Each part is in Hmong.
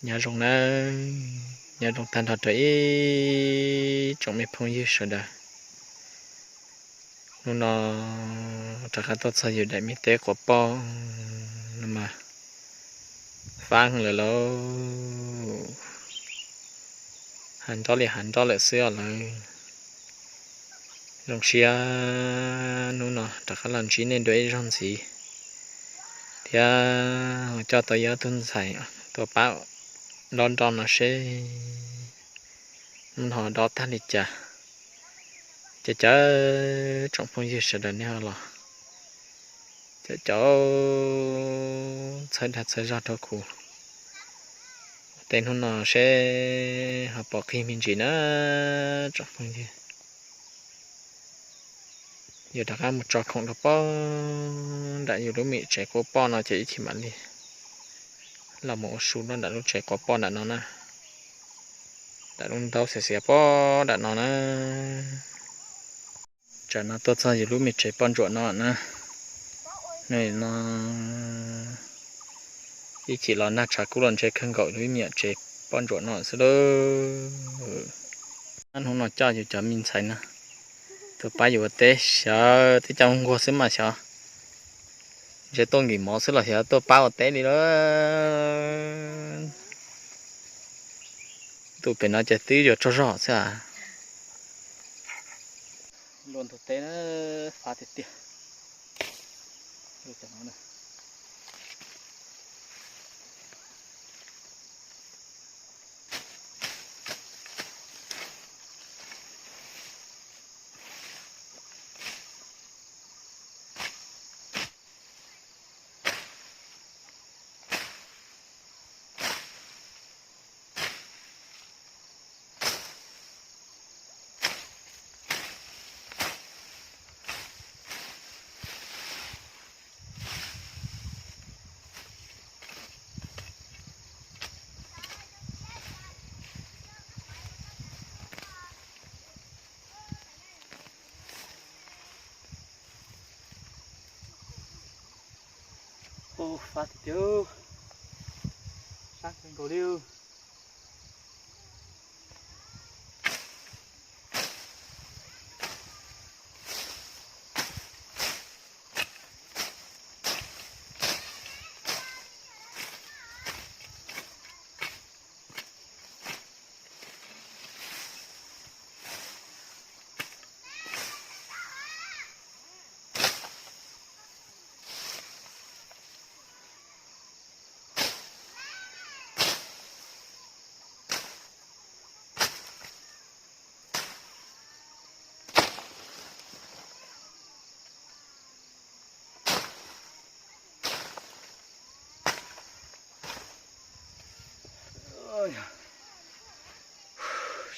Nyob zoo nawb, nyob zoo tag nrho rau ib tsoom me phooj ywg sawv daws. Hnub no rov qab tuaj txog yus daim me teb quav poj no mas fab lawm lauj. Hav nrob li hav nrob lawm xwb os lawv. Zoo siab hnub no rov qab los ntsib nej dua ib zaug ntxiv thiab coj tau ib tug ntxhais tuaj pab dob nroj no seb hnub no dob tag li cas. Ces caw tsoom phooj ywg sawv daws nej ho los caw caw txhawb dag txhawb zog rau kuv tej hnub no seb ho pom qig me ntsis na tsoom phooj ywg. Yus rov qab mus tso khoom rau pog nram yus lub me tsev quav poj no ces ib chim mam li los mus ua su rau nram lub tsev quav poj nram no na. Nram lub ntaub xiav xiav pog nram no na. Tsam no tuaj txog yus lub me tsev poj ntsuam no na. No ib chim los nag tshav kub los ntshe kawg nkaus lub me nyuam tsev poj ntsuam no xwb lauj. Hnub no coj yus cov me ntxhais no tuaj pab yus ua teb xyov twb coj nquag xwb mas xyov ntshe tuaj nkim mov xwb los xyov tuaj pab ua teb li lauj. Ntuj pem no ces twb yuav tsaug zog xwb as. Luaj ntug teb na, fab tiag tiag. Ub, fab tiag tiag, sab kawg nkaus li.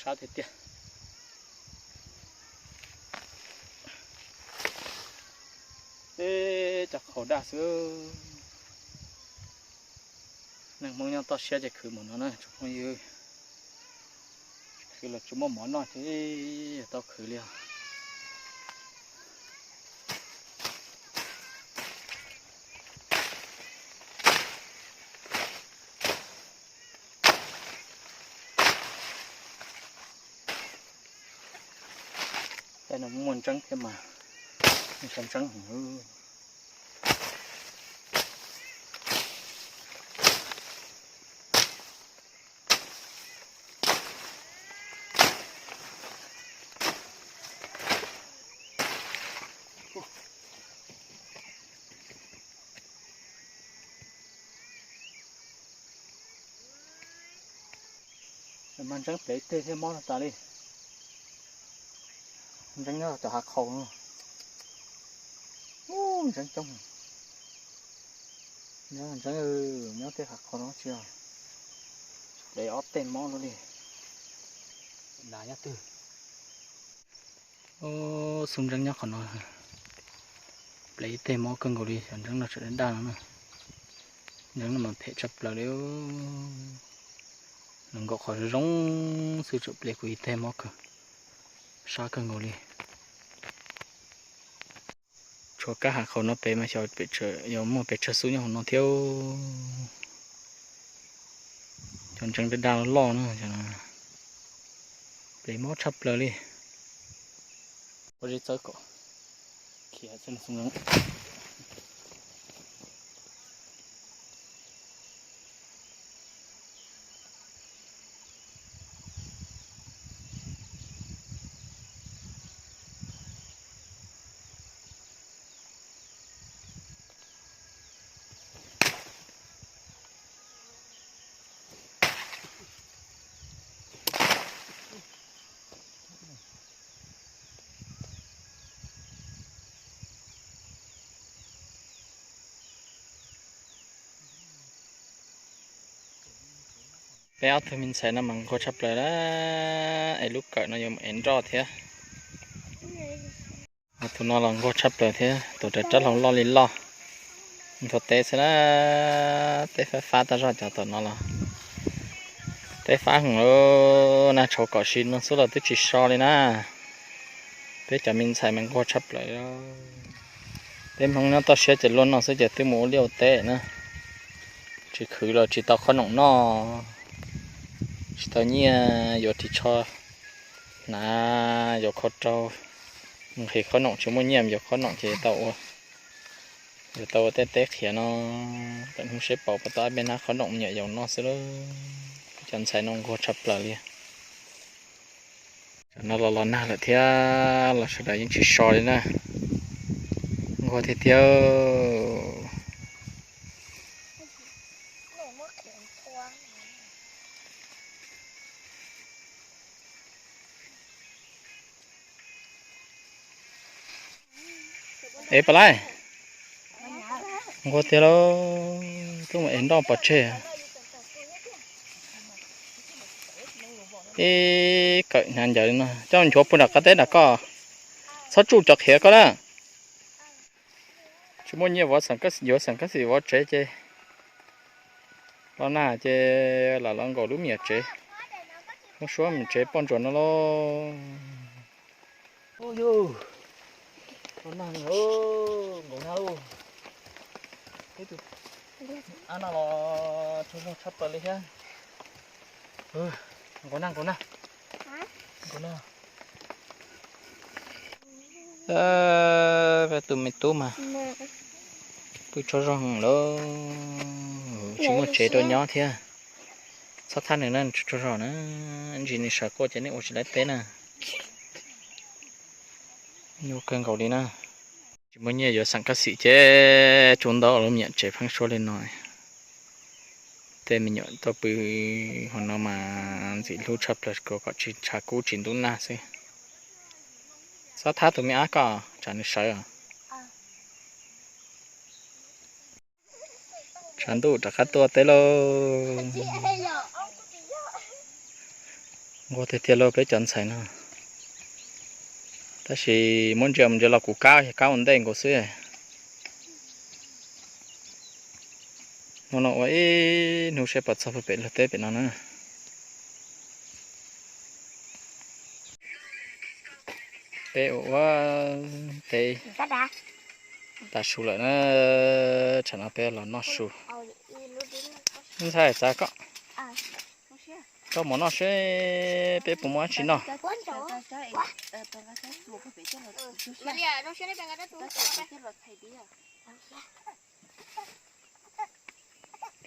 Sab tiag tiag. Peb cov qhaus daj xwb. Neeg Hmoob nyob toj siab ces khwv mus no na tsoom phooj ywg. Khwv los tsis muaj mov noj ces yog tau khwv li os. Tej no muaj ntseeb thiab mas, ntseeb heev. Mas ntseeb plev teg thiab mob no tas li. Ntseeb nyob cov hav qhaus no. Ub, ntseeb coob. Nyob ntseeb, nyob tej hav qhaus no tsis plev ob teg mob luaj li. Nas nyob twg? Ub, xub ntseeb nyob qhov no. Plev ib teg mob kawg nkaus li, cov ntseeb no tseem daj daj no na. Ntseeb no mas phem tshaj plaws li. Nws nkaum qhov zoo zoo xwb tseem plev kuv ib teg mob kawg, sab kawg nkaus li. Tshuav kab hav qhaus no pem mas xyov pem tseem yuav muaj pes tsawg xub nyob hauv no thiab. Ntsees dag dag loj loj na, ces pem mob tshaj plaws li. Ua zeb txawb kom khiav xwb. Peb ob tug me ntxhais no mas nquag tshaj plaws na, es lub kawm no yuav mus ev nroj thiab. Tus no los nquag tshaj plaws thiab, tus rov rab hlau loj li loj. Nthuav teb xwb na, teb fab fab tab zog, cov tom no los teb fab heev, nag tshauv kom si no xwb los twb tsis so li na. Peb cov me ntxhais mas nquag tshaj plaws. Peb Hmoob nyob toj siab ces luaj no xwb ces twb mus ua liaj ua teb na. Tsis khwv los tsis tau qhob noom noj, tsis tau nyiaj yuav ris tsho hnav, yuav khau rau, nqhis qhob noom tsis muaj nyiaj yuav qhob noom ces tau ua, yuav tau ua tej teb qhiav no. Lwm hnub seb pauv puas tau ob peb hnab qhob noom me nyuam yaus noj xwb lauj. Cov ntxhais no nquag tshaj plaws li. Tam no los los nag lawm thiab los sawv daws yeej tsis so li na. Nquag tiag tiag. Es pab laib, nquag tiag lauj, tuaj mus ev nroj pov tseg. Ib kawm hnav ncaws li no coj nchuav pug nram qab teb nram koj, txhob tsuj cov qhiav koj na. Tsis muaj nyiaj vov xeem kab xim, yuav xeem kab xim vov tsev ces los nag ces lam los nkaum lub me nyuam tsev, lub suab me nyuam tsev poj ntsuam no lauj. Los nag, nkaum nag lauj. Ab no los tsaug zog tshaj plaws li thiab. Nkaum nag, nkaum nag, nkaum nag. Peb tus me tub mas pw tsaug zog lawm, tsis muaj tsev rau nyob thiab. Txhob thab nws na, tsaug zog na, ntsis nws sawv quaj ces nej ua tsis laib teb na. Nyuaj kawg nkaus li na. Tsis muaj nyiaj yuav xeem kab xim ces tsuas ntau lub me nyuam tsev pheeb suab li no. Tej me nyuam tuaj pw hauv no mas ntxim hlub tshaj plaws, kom tsis tshav kub tsis ntub nag xwb. Txhob thab tus me ab koj, tsam nws sawv. Tshav ntuj rov qab tuaj teb lauj. Nquag tiag tiag lauj peb cov ntxhais no. Tab sis muab ntsia mus ntsia los kuv kab yog kab ua ntej nkaus xwb. Hnub no ua ib hnub seb puas txog pem luag teb pem no na. Peb ua ua teb tas su lawm na, tsam no peb los noj su. Ntxhais, txav koj, koj mus noj seb peb puas muaj dab tsi noj.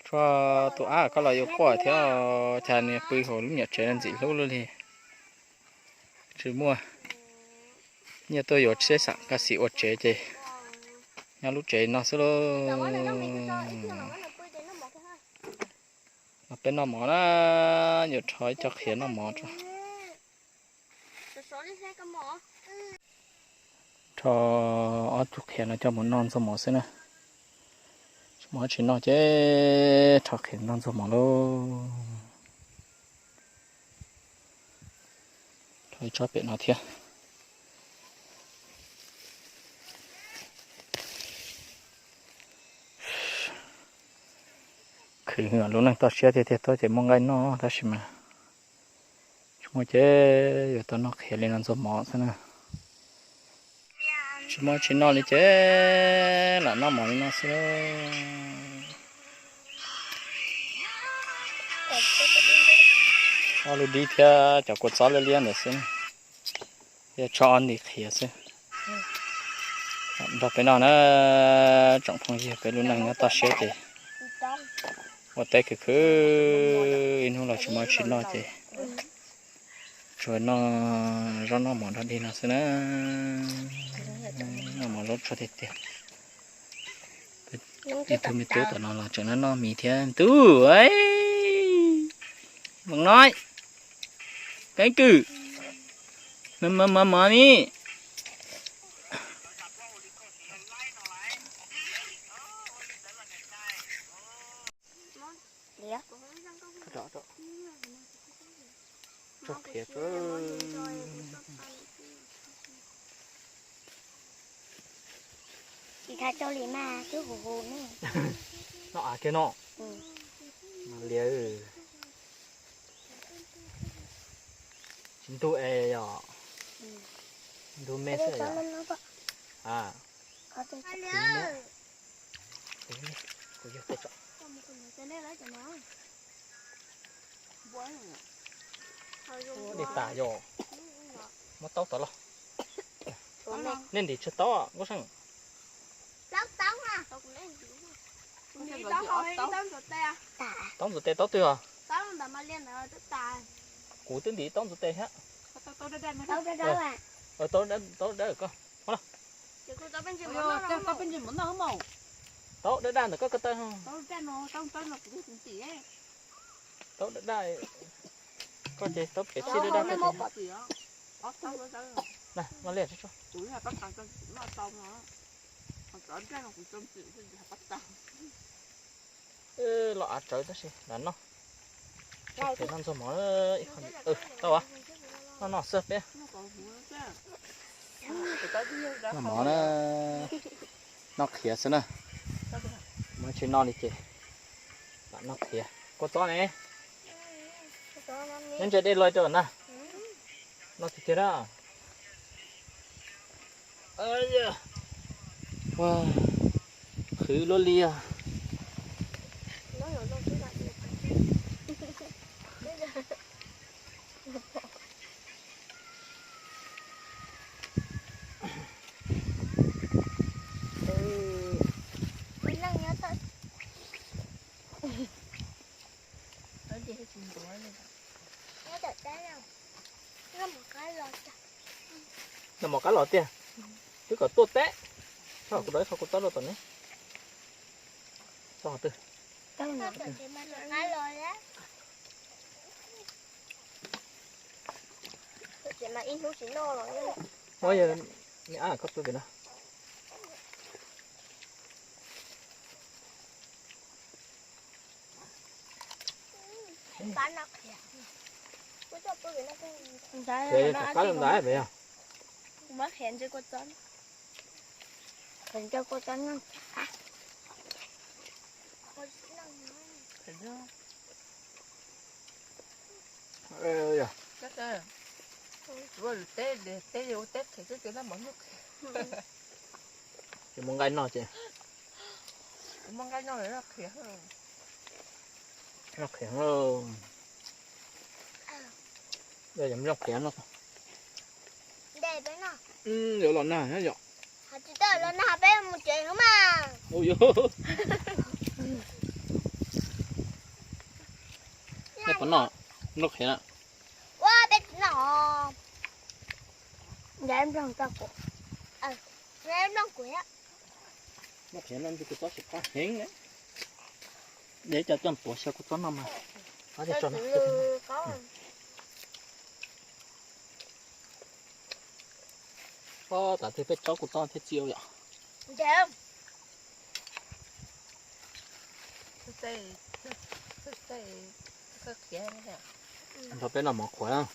Tshuav tus ab koj los yuav quaj thiab, cas nws pw hauv lub me nyuam tsev no ntxim hlub luaj li. Tsis muaj nyiaj tuaj yuav tsheb xeem kab xim ua tsev ces nyob lub tsev no xwb lauj. Los peb noj mov na, yuav rho ib co qhiav noj mov tso. Rho ob tug qhiav no coj mus noj ntxuag mov xwb na. Tsis muaj dab tsi noj ces rho qhiav noj ntxuag mov lauj. Rho ib tsob pem no thiab. Khwv heev, lub neej toj siab tiag tiag, tuaj ces muaj nqaij noj tab sis mas tsis muaj ces yuav tau noj qhiav li no ntxuag mov xwb na. Tsis muaj dab tsi noj li ces lam noj mov li no xwb. Ob lub dib thiab cov kua txob liab liab ntawd xwb, thiab tsho ob nti qhiav xwb. Nrog peb noj na, tsoom phooj ywg, peb lub neej nyob toj siab ces ua teb khwv khwv, ib hnub los tsis muaj tsis noj ces tsuas noj zaub noj mov dog dig no xwb na. Noj mov zaub tsuag tiag tiag. Ib tug me tub tom no los tseem noj mis thiab. Tub, mov no, keeb kwm, mov mov mov ni. Tsis tau li mas twb hu hu ne. No av kiag no. Lias, tsis ntug es yog ntug me xwb yog. Kuv yog tej tso. Dej tas yog. Muab taub tod los. Nej ntim tsawg taub Nkauj Seej? Taub ntxuav tes taub twg os? Kuv twb ntim taub ntxuav tes thiab. Taub dawb, taub dawb koj. Taub dawb daj ntawm koj ko taw. Taub dawb daj, koj ces taub pem tsib dawb daj. Los liaj tso. Los av tsawv tab sis lam noj. Noj ntxuag mov, tau, noj noj xwb peb. Noj mov na, noj qhiav xwb na. Muaj tsis noj li ces lam noj qhiav. Kua txob ne, neb ntse dej loj rau na. Noj tiag tiag na. Qhwv luaj li os. Noj mov qab los tiag, twb kom tuaj teb. Tso kuv dov ib qho kua txob rau tom ne. Tso qhov twg? Muab yog me ab koj pw pem no. Qab ntawd pem yog. Ces mus nqaij no ces. Noj qhiav, noj qhiav no. Yuav los nag yom. Nej puas noj nplooj qhiav na? Nplooj qhiav no ntshe kuv txob tsis qab heev na. De cov coj tuav xyaw kuv txob no mas. Ob, tas twg peb tsob kuv txob thiaj txiv yom. Nrog peb noj mov qhuav.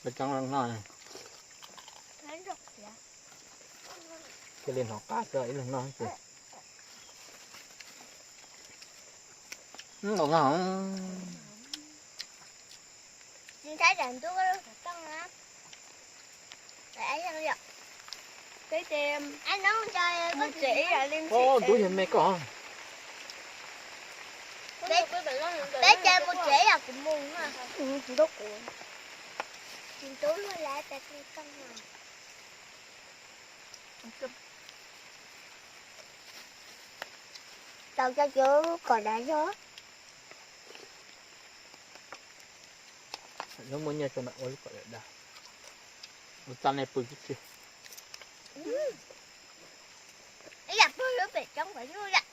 Peb tsob no, cia li hnov qab xwb ib leeg noj ces. Nkaus no. Tsis ntshai tsam ntub koj lub xov tooj na. Yom. Peb ces mus tsev ib yam li ntxim. Ntub yog me koj. Peb ces mus tsev ib yam kuv mus na. Tsis ntub kuv. Tsis ntub luag lawm peb kuj tau na. Tau cov cov kom dav zog. Lub muaj nyiaj tso mam ua lub kom dav dav. Ua txaj nej pw tib si. Ib yam pw lub pem coob kom nyuj yam.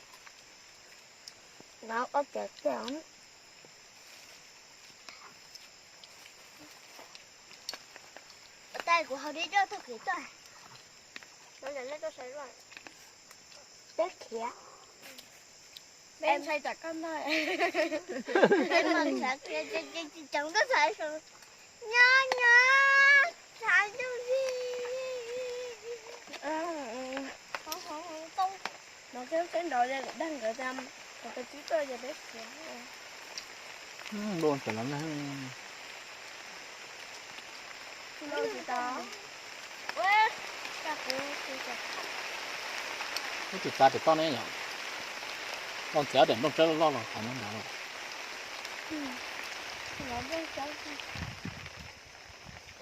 Nov ob cov coj. Ua tas kuv haus dib roj tag khiav toj. Peb khiav. Peb ntshai tsam koj noj. Peb mas khiav khiav ces tsis ceev koj txhais nyob nyob txhais ntuj li. Nov peb nrov dag nkawd tas kom peb twb tuaj ces peb khiav. Npau tawm los na. Lub tsis tas pem toj ne yom. Loj ntxiv ob daim nplooj tsawb loj loj los qhov no ntag los.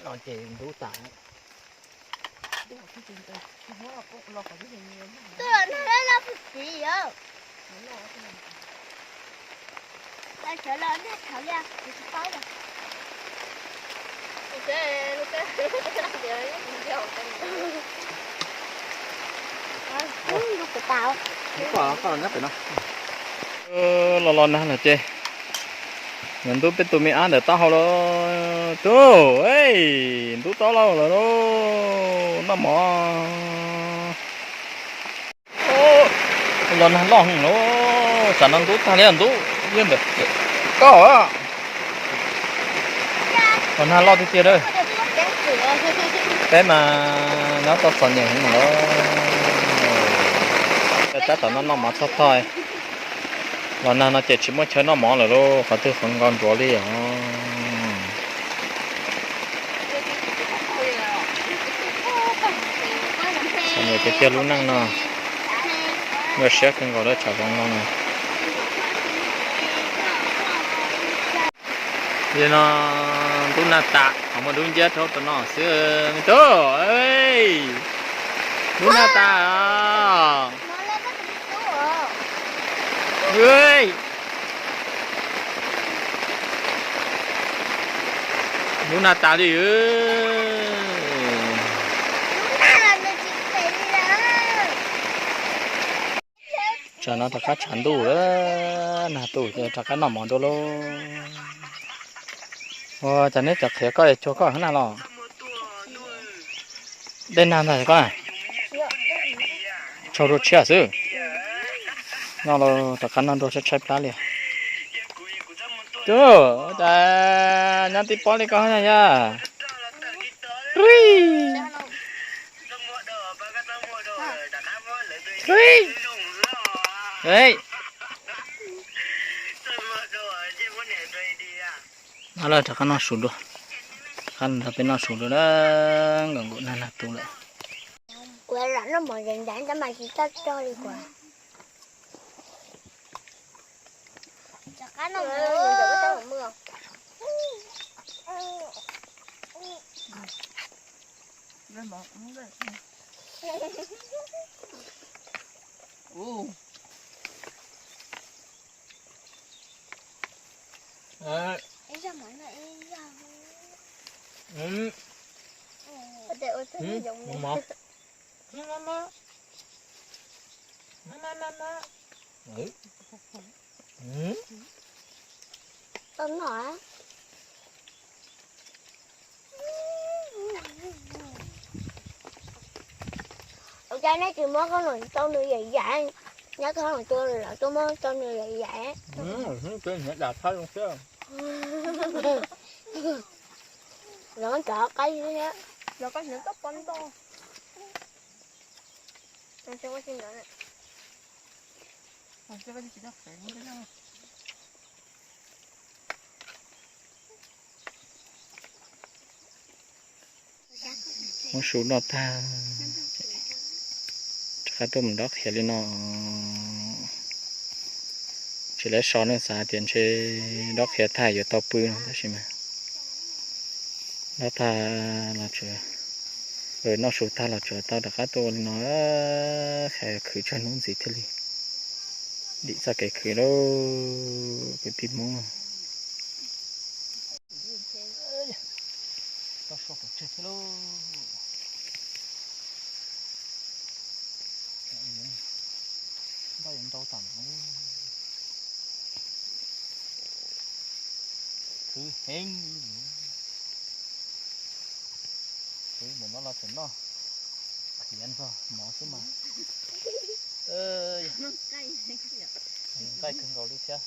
No ces ntub tas. Twb los nag laj laj pug txiv yom. Sawv los nag thaum li kuv tsis paub yom. Lub kuv tas. Koj nyob pem no. Los los nag lawm ces yuav ntub peb tus me ab ntawm taub hau lawm. Tub, ntub taub hau lawm lauj, noj mov. Los nag loj heev lauj, tsam no ntub tag li ntub yeej ntawm koj. Los nag loj tiag tiag lawm. Peb mas nyob tau txom nyem heev lawm. Tab tom noj noj mov txog tog. Los nag no ces tsis muaj chaw noj mov lawm lauj, qhov twg qhov nkaus nruav li os. Txom nyem tiag tiag lub neej no, nkauj siab kawg nkaus lawm tsam zoo no na. Li no ntub nag tas, qhov muaj dub nciab rau rau no xwb me tub. Ntub nag tas. Ntub nag tas li. Tsam no rov qab tshav ntuj lawm, nag tu ces rov qab noj mov dua lauj. Ua cas neb cov qhiav koj cuag koj heev na los? Dej nag ntag koj na. Tsau rau tshiab xwb. Noj los rov qab noj dua tshaib tshaib plab li. Tub, ua cas nyob tib pob li koj na yog? Rov qab noj su dua, rov qab nrog peb noj su dua na, nkaum nkaum nag nag tu lawm. Kuv lam noj mov ncav ncav tab mas tsis txawj tso li kuv. Rov qab noj mov. Tau noj. Ua cas nej tsis muab qhob noom rau nws yam yam, nyob qhob noom rau lawv tuaj muab rau nws yam yam. Los cov qab zib thiab. Muab su noj tag, Qab tuaj mus dob qhiav li no, tsis lawv so ne xav tias ntshe dob qhiav tag yuav tau pw no tab sis mas dob tag los tseem, noj su tag los tseem tau rov qab tuaj ua li no, qhia khwv tsawg hnub ntxiv thiaj li dim txoj kev khwv lauj kwv tij Hmoob. Khwv heev li. Khwv ntawm no los tseem noj qhiav ntxog mov xwb mas. Nqaij kawg nkaus li thiab.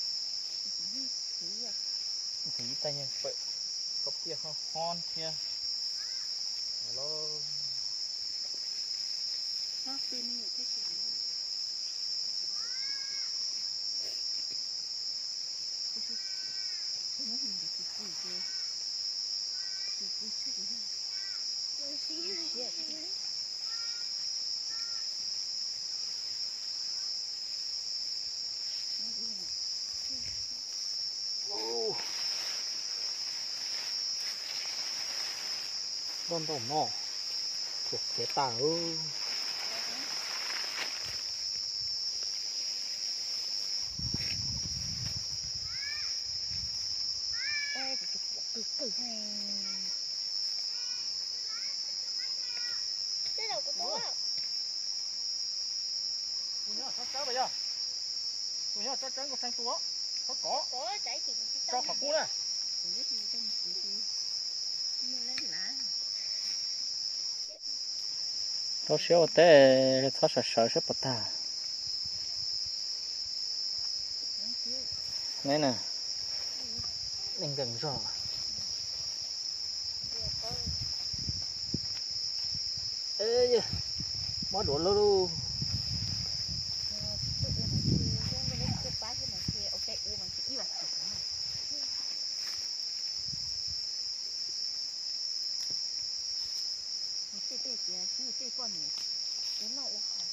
Khwv ib tag yeej pawm, khaub piaj hob hob thiab. Loj ntau no, tuam qhiav tas. Tus nyob tsob tsawb pas yog? Tus nyob tsob tsawb nkauj see tus, tsob kov, tsob qhov qub na. Rau siab ua teb, txhob sawv sawv siab puas tag. Neb na, neeg nkees zog. Mob duav lug lug. Tej tias sib tej poj niam, ua noj ua haus.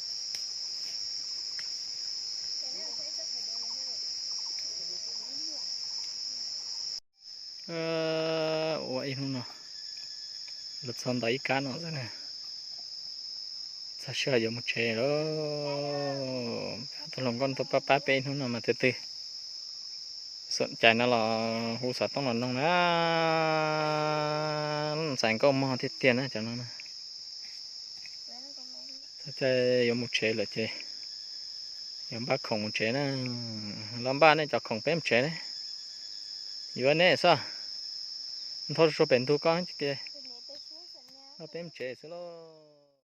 Ua ib hnub no, los txog ntawm ib kab no xwb na, txog sij hawm yuav mus tsev lawm. Tus hluas nkauj tuaj pab pab peb ib hnub no mas twb twb xom cai no los hu xov tooj los noog na, ntxhais nkauj mog tiag tiag na cov no na. Txog caij yuav mus tsev lawm ces yuav npaj khoom mus tsev na. Los npaj nej cov khoom peb mus tsev ne. Yuav nej xwb. Nthau tsuag pem ntug koj ces peb mus tsev xwb lauj.